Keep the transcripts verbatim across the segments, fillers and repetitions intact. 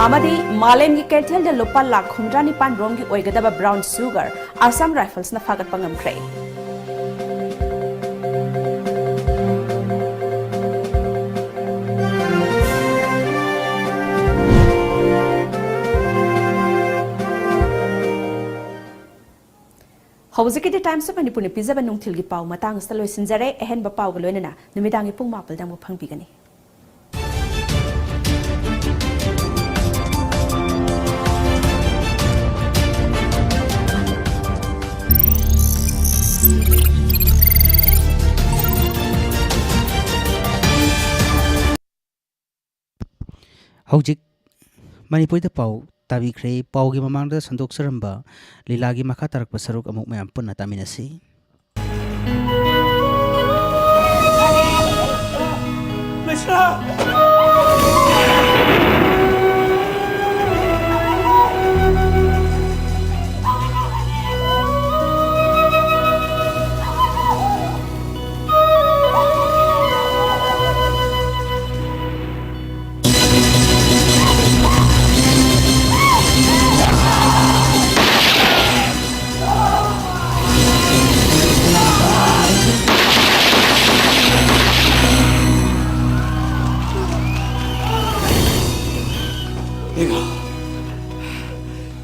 ꯑꯃꯗꯤ ꯃꯥꯂꯦꯝꯒꯤ ꯀꯩꯊꯦꯜꯗ ꯂꯨꯄꯥ ꯂꯥꯈ ꯍꯨꯝꯗ꯭ꯔꯥ ꯅꯤꯄꯥꯟ ꯔꯣꯝꯒꯤ ꯑꯣꯏꯒꯗꯕ brown sugar Assam Riflesꯅ ꯐꯥꯒꯠꯄ ꯉꯝꯈ꯭ꯔꯦ꯫ ꯍꯧꯖꯤꯛꯀꯤꯗꯤ Times of Manipurꯅ ꯄꯤꯖꯕ ꯅꯨꯡꯊꯤꯜꯒꯤ ꯄꯥꯎ ꯃꯇꯥꯡ ꯑꯁꯤꯗ ꯂꯣꯏꯁꯤꯟꯖꯔꯦ꯫ ꯑꯍꯦꯟꯕ ꯄꯥꯎꯒ ꯂꯣꯏꯅꯅ ꯅꯨꯃꯤꯗꯥꯡꯒꯤ ꯄꯨꯡ ꯃꯥꯄꯜꯗ ꯑꯃꯨꯛ ꯐꯪꯕꯤꯒꯅꯤ꯫ ꯍꯧꯖꯤꯛ ꯃꯅꯤꯄꯨꯔꯤꯗ ꯄꯥꯎ ꯇꯥꯕꯤꯈ꯭ꯔꯦ꯫ ꯄꯥꯎꯒꯤ ꯃꯃꯥꯡꯗ ꯁꯟꯗꯣꯛꯆꯔꯝꯕ ꯂꯤꯂꯥꯒꯤ ꯃꯈꯥ ꯇꯥꯔꯛꯄ ꯁꯔꯨꯛ ꯑꯃꯨꯛ ꯃꯌꯥꯝ ꯄꯨꯟꯅ ꯇꯥꯃꯤꯟꯅꯁꯤ꯫ ꯅꯤꯡꯉꯣ꯫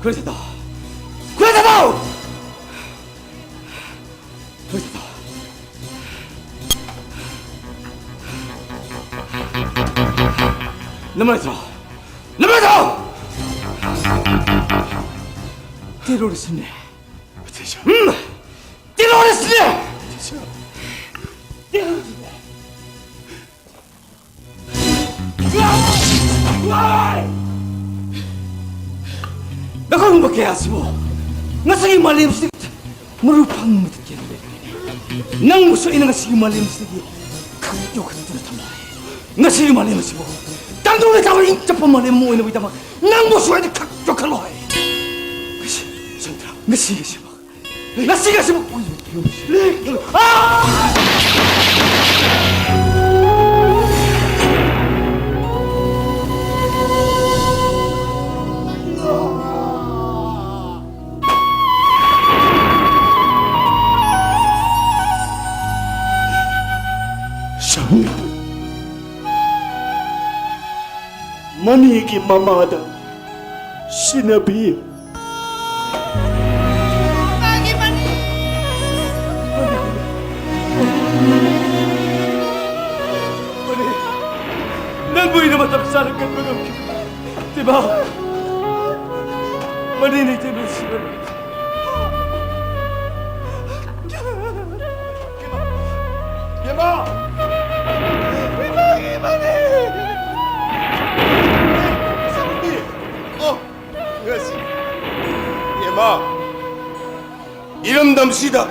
ꯈꯨꯔꯨ ꯊꯥꯗꯧ! ꯈꯨꯔꯨ ꯊꯥꯗꯧ! ꯈꯨꯔꯨ ꯊꯥꯗꯧ! ꯅꯃꯥꯏꯗꯣ! ꯅꯃꯥꯏꯗꯣ! ꯇꯦꯔꯣꯔꯤꯁ꯭ꯠꯅꯦ꯫ ꯎꯝ! ꯇꯦꯔꯣꯔꯤꯁ꯭ꯠꯅꯦ! ꯇꯦꯔꯣꯔꯤꯁ꯭ꯠꯅꯦ! ꯅꯈꯣꯏꯒꯨꯝꯕ ꯀꯌꯥꯁꯤꯕꯨ ꯉꯁꯤꯒꯤ ꯃꯥꯂꯦꯝꯁꯤꯗ ꯃꯔꯨ ꯐꯪꯕꯗ ꯀꯦꯜꯂꯦ꯫ ꯅꯪꯕꯨꯁꯨ ꯑꯩꯅ ꯉꯁꯤꯒꯤ ꯃꯥꯂꯦꯝꯁꯤꯗꯒꯤ ꯈꯛ ꯌꯣꯛꯈꯠꯇꯨꯅ ꯊꯝꯂꯦ꯫ ꯉꯁꯤꯒꯤ ꯃꯥꯂꯦꯝ ꯑꯁꯤꯕꯨ ꯇꯪꯗꯨ ꯂꯩꯇꯥꯕ ꯏꯪ ꯆꯞꯄ ꯃꯥꯂꯦꯝ ꯑꯃ ꯑꯣꯏꯅꯕꯒꯤꯗꯃꯛ ꯅꯪꯕꯨꯁꯨ ꯑꯩꯅ ꯈꯛ ꯌꯣꯛꯈꯠꯂꯣ ꯍꯥꯏ꯫ ꯉꯁꯤ, ꯁꯟꯗ꯭ꯔ, ꯉꯁꯤꯒꯤꯁꯤꯃꯛ ꯉꯁꯤꯒꯁꯤꯕꯨ ꯀꯨꯏꯅ ꯊꯤꯔꯨꯕꯁꯤ꯫ ꯑꯥ! ꯑꯅꯤꯒꯤ ꯃꯃꯥꯗ ꯁꯤꯟꯅꯕꯤꯌꯨ꯫ ꯃꯅꯤ, ꯅꯪꯕꯨ ꯑꯩꯅ ꯃꯇꯝ ꯆꯥꯅ ꯀꯟꯕ ꯉꯝꯈꯤꯕ ꯇꯦꯕꯥ꯫ ꯃꯅꯤ, ꯅꯪ ꯇꯦꯕꯥ ꯁꯤꯕ꯫ ꯏꯃꯥ! ꯏꯃꯥ! ꯏꯃꯥ! ꯑꯣ! ꯉꯁꯤ ꯏꯃꯥ! ꯏꯔꯝꯗꯝꯁꯤꯗ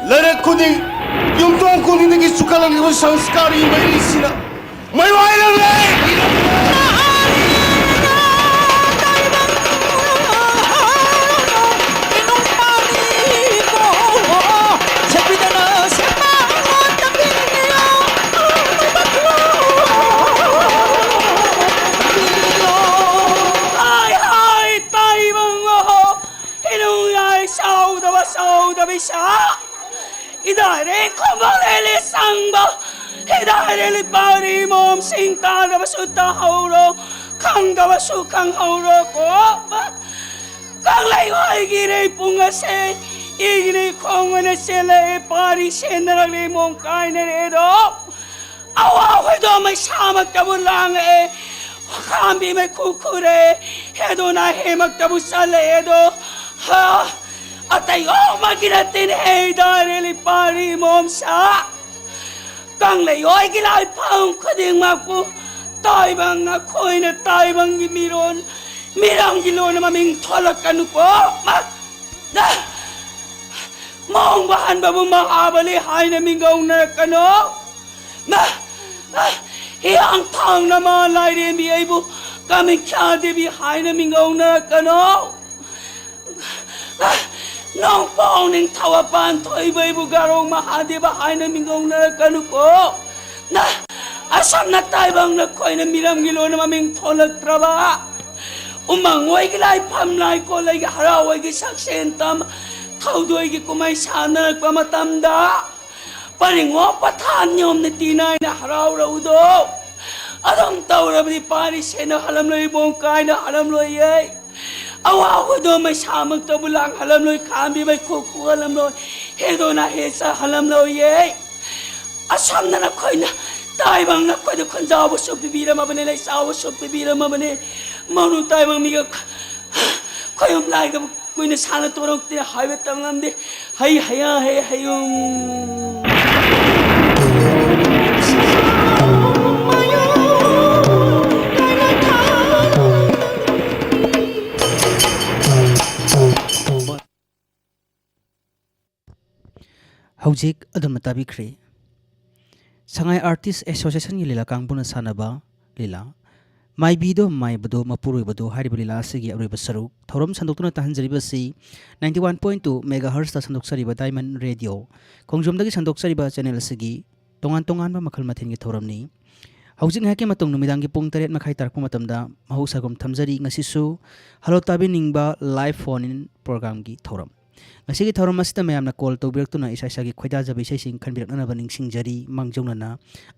ꯂꯩꯔꯛ ꯈꯨꯗꯤꯡ, ꯌꯨꯝꯊꯣꯡ ꯈꯨꯗꯤꯡꯗꯒꯤ ꯆꯨꯈꯠꯂꯛꯂꯤꯕ ꯁꯪꯁꯀꯥꯔꯒꯤ ꯃꯩꯔꯩꯁꯤꯅ ꯃꯩ ꯋꯥꯏꯔꯝꯂꯦ! ꯍꯥꯏ, ꯍꯥꯏ, ꯇꯥꯏꯕꯪ ꯑꯣ, ꯏꯅꯨꯡ ꯌꯥꯏ ꯁꯥꯎꯗꯕ, ꯁꯥꯎꯗꯕ ꯏꯁꯥ꯫ ꯏꯗꯥꯏꯔꯦ ꯈꯣꯡꯕꯥꯜ ꯂꯦꯂꯦ ꯁꯪꯕ, ꯏꯗꯥꯏꯔꯦ ꯂꯤꯄꯥꯔꯤ ꯃꯣꯝꯁꯤꯡ ꯇꯥꯗꯕꯁꯨ ꯇꯥꯍꯧꯔꯣ, ꯈꯪꯗꯕꯁꯨ ꯈꯪꯍꯧꯔꯣ ꯀꯣ꯫ ꯀꯪꯂꯩ ꯍꯣꯏꯒꯤ ꯏꯔꯩ ꯄꯨꯡ ꯑꯁꯦ ꯏꯒꯤꯅꯤ ꯈꯣꯡ ꯑꯣꯏꯅ ꯆꯦꯜꯂꯛꯑꯦ, ꯄꯥꯔꯤ ꯁꯦꯟꯅꯔꯛꯂꯦ, ꯃꯣꯡ ꯀꯥꯏꯅꯔꯦꯗꯣ꯫ ꯑꯋꯥ ꯍꯣꯏꯗꯣ ꯃꯩꯁꯥꯃꯛꯇꯕꯨ ꯂꯥꯡꯉꯛꯑꯦ, ꯈꯥꯝꯕꯤ ꯃꯩꯈꯨ ꯈꯨꯔꯦ, ꯍꯦꯗꯣꯅꯥ ꯍꯦꯃꯛꯇꯕꯨ ꯆꯠꯂꯛꯑꯦꯗꯣ꯫ ꯍꯥ, ꯑꯇꯩ ꯑꯃꯒꯤ ꯅꯠꯇꯦꯅꯦ, ꯍꯦ ꯏꯗꯥꯏꯔꯦ ꯂꯤꯄꯥꯔꯤ ꯃꯣꯝꯁꯥ꯫ ꯀꯪꯂꯩ ꯍꯣꯏꯒꯤ ꯂꯥꯏꯐꯝ ꯈꯨꯗꯤꯡꯃꯛꯄꯨ ꯇꯥꯏꯕꯪ ꯑꯩꯈꯣꯏꯅ ꯇꯥꯏꯕꯪꯒꯤ ꯃꯤꯔꯣꯟ, ꯃꯤꯔꯝꯒꯤ ꯂꯣꯟ ꯃꯃꯤꯡ ꯊꯣꯜꯂꯛꯀꯅꯨꯀꯣ꯫ ꯃ-, ꯃꯣꯡꯕ ꯍꯟꯕꯕꯨ ꯃꯍꯥꯕꯂꯤ ꯍꯥꯏꯅ ꯃꯤꯡꯒꯧꯅꯔꯛꯀꯅꯨ꯫ ꯃ-, ꯃ-, ꯍꯤꯌꯥꯡꯊꯥꯡ ꯅꯃꯥ ꯂꯥꯏꯔꯦꯝꯕꯤ ꯑꯩꯕꯨ ꯀꯥꯃꯤꯈ꯭ꯌꯥ ꯗꯦꯕꯤ ꯍꯥꯏꯅ ꯃꯤꯡꯒꯧꯅꯔꯛꯀꯅꯨ꯫ ꯅꯣꯡꯄꯣꯛ ꯅꯤꯡꯊꯧ ꯄꯥꯟꯊꯣꯏꯕ ꯑꯩꯕꯨ ꯒꯥꯔꯣ ꯃꯍꯥꯗꯦꯕ ꯍꯥꯏꯅ ꯃꯤꯡꯒꯧꯅꯔꯛꯀꯅꯨꯀꯣ꯫ ꯅ-, ꯑꯁꯨꯝꯅ ꯇꯥꯏꯕꯪ ꯅꯈꯣꯏꯅ ꯃꯤꯔꯝꯒꯤ ꯂꯣꯟ ꯃꯃꯤꯡ ꯊꯣꯜꯂꯛꯇ꯭ꯔꯕ, ꯎꯃꯪ ꯍꯣꯏꯒꯤ ꯂꯥꯏꯐꯝ ꯂꯥꯏꯀꯣꯜ ꯑꯩꯒꯤ ꯍꯔꯥꯎ ꯑꯩꯒꯤ ꯁꯛꯁꯦꯟ ꯇꯝ ꯊꯧꯗꯣꯏꯒꯤ ꯀꯨꯝꯍꯩ ꯁꯥꯟꯅꯔꯛꯄ ꯃꯇꯝꯗ, ꯄꯔꯤꯡ ꯑꯣꯛꯄ ꯊꯥ ꯅꯤꯌꯣꯝ ꯅꯤꯇꯤ ꯅꯥꯏꯅ ꯍꯔꯥꯎꯔꯛꯎꯗꯣ꯫ ꯑꯗꯨꯝ ꯇꯧꯔꯕꯗꯤ ꯄꯥꯔꯤ ꯁꯦꯟꯅ ꯍꯜꯂꯝꯂꯣꯏ, ꯏꯕꯣꯡ ꯀꯥꯏꯅ ꯍꯜꯂꯝꯂꯣꯏꯌꯦ꯫ ꯑꯋꯥꯕꯗꯣ ꯃꯩꯁꯥꯃꯛꯇꯕꯨ ꯂꯥꯡ ꯍꯜꯂꯝꯂꯣꯏ, ꯈꯥꯝꯕꯤ ꯃꯩꯈꯨ ꯈꯨꯍꯜꯂꯝꯂꯣꯏ, ꯍꯦꯗꯣꯅ ꯍꯦ ꯆꯥ ꯍꯜꯂꯝꯂꯣꯏꯌꯦ꯫ ꯑꯁꯣꯝꯗ ꯅꯈꯣꯏꯅ ꯇꯥꯏꯕꯪ ꯅꯈꯣꯏꯗ ꯈꯨꯟꯖꯥꯎꯕꯁꯨ ꯄꯤꯕꯤꯔꯝꯃꯕꯅꯤ, ꯂꯩꯆꯥꯎꯕꯁꯨ ꯄꯤꯕꯤꯔꯝꯃꯕꯅꯤ꯫ ꯃꯧꯅꯨ ꯇꯥꯏꯕꯪ ꯃꯤꯒ ꯈꯣꯏꯌꯨꯝ ꯂꯥꯏꯒ ꯀꯨꯏꯅ ꯁꯥꯡꯅ ꯇꯣꯔꯛꯇꯦ ꯍꯥꯏꯕ ꯇꯝꯂꯝꯗꯦ꯫ ꯍꯩ ꯍꯌꯥ ꯍꯩ ꯍꯌꯨꯝ꯫ ꯍꯧꯖꯤꯛ ꯑꯗꯣꯝꯅ ꯇꯥꯕꯤꯈ꯭ꯔꯦ ꯁꯉꯥꯏ ꯑꯥꯔꯇꯤꯁ ꯑꯦꯁꯣꯁꯤꯌꯦꯁꯟꯒꯤ ꯂꯤꯂꯥ ꯀꯥꯡꯕꯨꯅ ꯁꯥꯟꯅꯕ ꯂꯤꯂꯥ ꯃꯥꯏꯕꯤꯗꯣ ꯃꯥꯏꯕꯗꯣ ꯃꯄꯨꯔꯣꯏꯕꯗꯣ ꯍꯥꯏꯔꯤꯕ ꯂꯤꯂꯥ ꯑꯁꯤꯒꯤ ꯑꯔꯣꯏꯕ ꯁꯔꯨꯛ꯫ ꯊꯧꯔꯝ ꯁꯟꯗꯣꯛꯇꯨꯅ ꯇꯥꯍꯟꯖꯔꯤꯕ ꯑꯁꯤ ninety one point two megahertzꯇ ꯁꯟꯗꯣꯛꯆꯔꯤꯕ Diamond Radio ꯈꯣꯡꯖꯣꯝꯗꯒꯤ ꯁꯟꯗꯣꯛꯆꯔꯤꯕ ꯆꯦꯅꯦꯜ ꯑꯁꯤꯒꯤ ꯇꯣꯉꯥꯟ ꯇꯣꯉꯥꯟꯕ ꯃꯈꯜ ꯃꯊꯦꯜꯒꯤ ꯊꯧꯔꯝꯅꯤ꯫ ꯍꯧꯖꯤꯛ ꯉꯥꯏꯍꯥꯛꯀꯤ ꯃꯇꯨꯡ ꯅꯨꯃꯤꯗꯥꯡꯒꯤ ꯄꯨꯡ ꯇꯔꯦꯠ ꯃꯈꯥꯏ ꯇꯥꯔꯛꯄ ꯃꯇꯝꯗ ꯃꯍꯧꯁꯥꯒꯨꯝ ꯊꯝꯖꯔꯤ꯫ ꯉꯁꯤꯁꯨ ꯍꯜꯂꯣ ꯇꯥꯕꯤꯅꯤꯡꯕ live phone in programꯒꯤ ꯊꯧꯔꯝ꯫ ꯉꯁꯤꯒꯤ ꯊꯧꯔꯝ ꯑꯁꯤꯗ ꯃꯌꯥꯝꯅ call ꯇꯧꯕꯤꯔꯛꯇꯨꯅ ꯏꯁꯥ ꯏꯁꯥꯒꯤ ꯈꯣꯏꯗꯥꯖꯕ ꯏꯁꯩꯁꯤꯡ ꯈꯟꯕꯤꯔꯛꯅꯅꯕ ꯅꯤꯡꯁꯤꯡꯖꯔꯤ꯫ ꯃꯥꯡꯖꯧꯅꯅ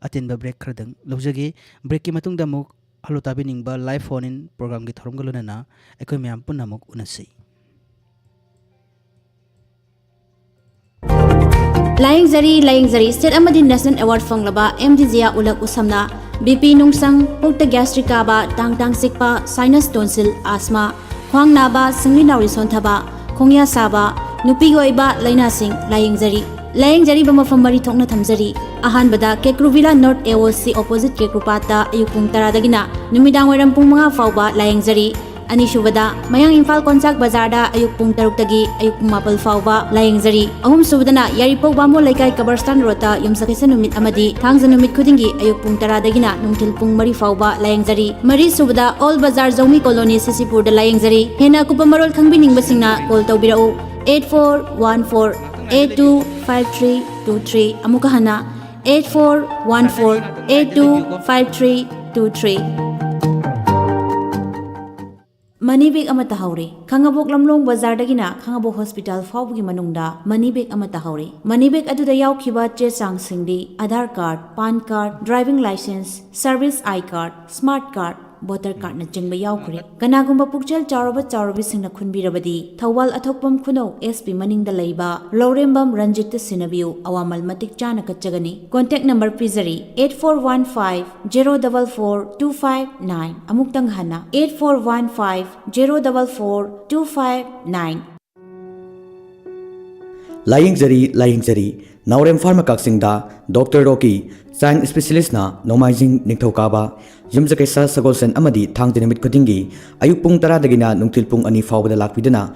ꯑꯇꯦꯟꯕ break ꯈꯔꯗꯪ ꯂꯧꯖꯒꯦ꯫ Breakꯀꯤ ꯃꯇꯨꯡꯗ ꯑꯃꯨꯛ ꯍꯜꯂꯣ ꯇꯥꯕꯤꯅꯤꯡꯕ live phone in programꯒꯤ ꯊꯧꯔꯝꯒ ꯂꯣꯏꯅꯅ ꯑꯩꯈꯣꯏ ꯃꯌꯥꯝ ꯄꯨꯟꯅ ꯑꯃꯨꯛ ꯎꯅꯁꯤ꯫ ꯂꯥꯌꯦꯡꯖꯔꯤ ꯂꯥꯌꯦꯡꯖꯔꯤ state ꯑꯃꯗꯤ national award ꯐꯪꯂꯕ ꯑꯦꯝ ꯗꯤ ꯖꯤꯌꯥ ꯎꯂꯛ ꯎꯁꯝꯅ ꯕꯤ ꯄꯤ ꯅꯨꯡꯁꯪ, ꯄꯨꯛꯇ gastric ꯀꯥꯕ, ꯇꯥꯡ ꯇꯥꯡ ꯆꯤꯛꯄ, sinus tonsil, asthma, ꯈ꯭ꯋꯥꯡ ꯅꯥꯕ, ꯁꯤꯡꯂꯤ ꯅꯥꯎꯔꯤ ꯁꯣꯟꯊꯕ, ꯈꯣꯡꯌꯥ ꯁꯥꯕ, ꯅꯨꯄꯤꯒꯤ ꯑꯣꯏꯕ ꯂꯥꯏꯅꯥꯁꯤꯡ ꯂꯥꯌꯦꯡꯖꯔꯤ꯫ ꯂꯥꯌꯦꯡꯖꯔꯤꯕ ꯃꯐꯝ ꯃꯔꯤ ꯊꯣꯛꯅ ꯊꯝꯖꯔꯤ꯫ ꯑꯍꯥꯟꯕꯗ ꯀꯦꯀ꯭ꯔꯨꯚꯤꯂꯥ North A O C opposite ꯀꯦꯀ꯭ꯔꯨꯄꯥꯠꯇ ꯑꯌꯨꯛ ꯄꯨꯡ ꯇꯔꯥꯗꯒꯤꯅ ꯅꯨꯃꯤꯗꯥꯡ ꯋꯥꯏꯔꯝ ꯄꯨꯡ ꯃꯉꯥ ꯐꯥꯎꯕ ꯂꯥꯌꯦꯡꯖꯔꯤ꯫ ꯑꯅꯤꯁꯨꯕꯗ ꯃꯌꯥꯡ ꯏꯝꯐꯥꯜ ꯀꯣꯟꯆꯥꯛ ꯕꯖꯥꯔꯗ ꯑꯌꯨꯛ ꯄꯨꯡ ꯇꯔꯨꯛꯇꯒꯤ ꯑꯌꯨꯛ ꯄꯨꯡ ꯃꯥꯄꯜ ꯐꯥꯎꯕ ꯂꯥꯌꯦꯡꯖꯔꯤ꯫ ꯑꯍꯨꯝꯁꯨꯕꯗꯅ ꯌꯥꯏꯔꯤꯄꯣꯛ ꯕꯥꯃꯣꯟ ꯂꯩꯀꯥꯏ ꯀꯕꯔꯁꯇꯥꯟ ꯔꯣꯗꯇ ꯌꯨꯝꯁꯀꯩꯁ ꯅꯨꯃꯤꯠ ꯑꯃꯗꯤ ꯊꯥꯡꯖ ꯅꯨꯃꯤꯠ ꯈꯨꯗꯤꯡꯒꯤ ꯑꯌꯨꯛ ꯄꯨꯡ ꯇꯔꯥꯗꯒꯤꯅ ꯅꯨꯡꯊꯤꯜ ꯄꯨꯡ ꯃꯔꯤ ꯐꯥꯎꯕ ꯂꯥꯌꯦꯡꯖꯔꯤ꯫ ꯃꯔꯤꯁꯨꯕꯗ ꯑꯣꯜ ꯕꯖꯥꯔ ꯖꯧꯃꯤ ꯀꯣꯂꯣꯅꯤ ꯁꯤꯁꯤꯄꯨꯔꯗ ꯂꯥꯌꯦꯡꯖꯔꯤ꯫ ꯍꯦꯟꯅ ꯑꯀꯨꯞꯄ ꯃꯔꯣꯜ ꯈꯪꯕꯤꯅꯤꯡꯕꯁꯤꯡꯅ call ꯇꯧꯕꯤꯔꯛꯎ eight four one four eight two five three two three꯫ ꯑꯃꯨꯛꯀ ꯍꯟꯅ eight four one four eight two five three two three꯫ Money bag ꯑꯃ ꯇꯥꯍꯧꯔꯦ꯫ ꯈꯥꯉꯕꯣꯛ ꯂꯝꯂꯣꯡ ꯕꯖꯥꯔꯗꯒꯤꯅ ꯈꯥꯉꯕꯣꯛ ꯍꯣꯁꯄꯤꯇꯥꯜ ꯐꯥꯎꯕꯒꯤ ꯃꯅꯨꯡꯗ ꯃꯅꯤ ꯕꯦꯒ ꯑꯃ ꯇꯥꯍꯧꯔꯦ꯫ ꯃꯅꯤ ꯕꯦꯒ ꯑꯗꯨꯗ ꯌꯥꯎꯈꯤꯕ ꯆꯦ ꯆꯥꯡꯁꯤꯡꯗꯤ Aadhaar card, PAN card, driving licence, service I card, smart card, voter ꯀꯥꯔꯗꯅꯆꯤꯡꯕ ꯌꯥꯎꯈ꯭ꯔꯦ꯫ ꯀꯅꯥꯒꯨꯝꯕ ꯄꯨꯛꯆꯦꯜ ꯆꯥꯎꯔꯕ ꯆꯥꯎꯔꯕꯤꯁꯤꯡꯅ ꯈꯨꯟꯕꯤꯔꯕꯗꯤ ꯊꯧꯕꯥꯜ ꯑꯊꯣꯛꯄꯝ ꯈꯨꯅꯧ ꯑꯦꯁ ꯄꯤ ꯃꯅꯤꯡꯗ ꯂꯩꯕ ꯂꯧꯔꯦꯝꯕꯝ ꯔꯟꯖꯤꯠꯇ ꯁꯤꯟꯅꯕꯤꯌꯨ, ꯑꯋꯥꯃꯜ ꯃꯇꯤꯛ ꯆꯥꯅ ꯀꯠꯆꯒꯅꯤ꯫ ꯀꯣꯟꯇꯦꯛ ꯅꯝꯕꯔ ꯄꯤꯖꯔꯤ, eight four one five zero double four two five nine꯫ ꯑꯃꯨꯛꯇꯪ ꯍꯟꯅ, eight four one five zero double four two five nine꯫ ꯂꯥꯌꯦꯡꯖꯔꯤ, ꯂꯥꯌꯦꯡꯖꯔꯤ꯫ ꯅꯥꯎꯔꯦꯝ ꯐꯥꯔꯃꯥ ꯀꯛꯆꯤꯡꯗ ꯗꯣꯛꯇꯔ ꯔꯣꯀꯤ, ꯆꯥꯏꯜ ꯏꯁꯄꯦꯁꯤꯌꯦꯂꯤꯁꯅ ꯅꯣꯡꯃꯥꯏꯖꯤꯡ, ꯅꯤꯡꯊꯧꯀꯥꯕ, ꯌꯨꯝꯖꯀꯩꯁ, ꯁꯒꯣꯜꯁꯦꯟ ꯑꯃꯗꯤ ꯊꯥꯡꯖ ꯅꯨꯃꯤꯠ ꯈꯨꯗꯤꯡꯒꯤ ꯑꯌꯨꯛ ꯄꯨꯡ ꯇꯔꯥꯗꯒꯤꯅ ꯅꯨꯡꯊꯤꯜ ꯄꯨꯡ ꯑꯅꯤ ꯐꯥꯎꯕꯗ ꯂꯥꯛꯄꯤꯗꯨꯅ